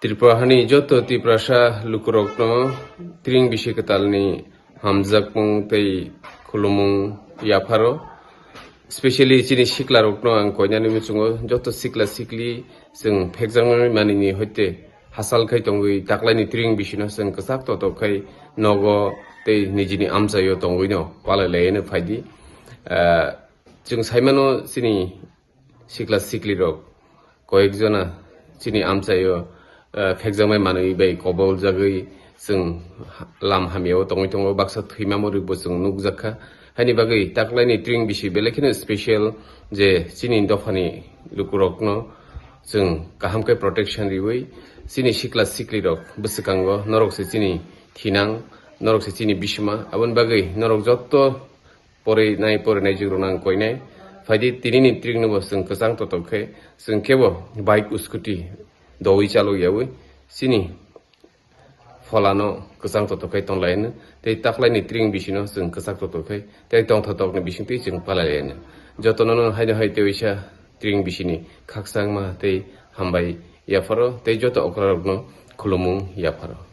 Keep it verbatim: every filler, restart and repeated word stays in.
Tripura hani joto Tiprasa lukurokno tring bisi kwtalni hamjakmung tei khulumung yapharo. Specially chini siklarokno ang koinani muchungo, joto sikla sikli chwng phekjaknai manini hoite hasal khai tongwi taklaini tring bisino chwng kwchak totok khai nogo tei nijini amchaio tongwino palai laiano phaidi. Ah, chwng saimano chini sikla siklirok koyek jona chini amchaio, ah, phekjaknai manwi bai koboljagwi chwng ha-, lam hamyao tongwi tongo, baksa thwima mwrwkbo chwng nukjakha. Haini bagwi taklaini tring bisi belai kheno special je chini dophani lukurokno chwng kaham khe protection riwi chini sikla siklirok bwswkango norok se chini thinang, norok se chini bisima, aboni bagwi norok jotto porinai porinai jugrok nang koinai. Phaidi tinini tring no bo chwng kwchang totok khe chwng kebo bike scooty dowi chalok yawi chini pholano kwchang totok khe tonglaino tei taklaini tring bisino chwng kwchak totok khe tei tongthotokni bisingtwi chwng palailaino. Jotono no haino hai tewisa tring bisini khakchangma tei hambai yapharo tei joto okrarokno khulumung yapharo.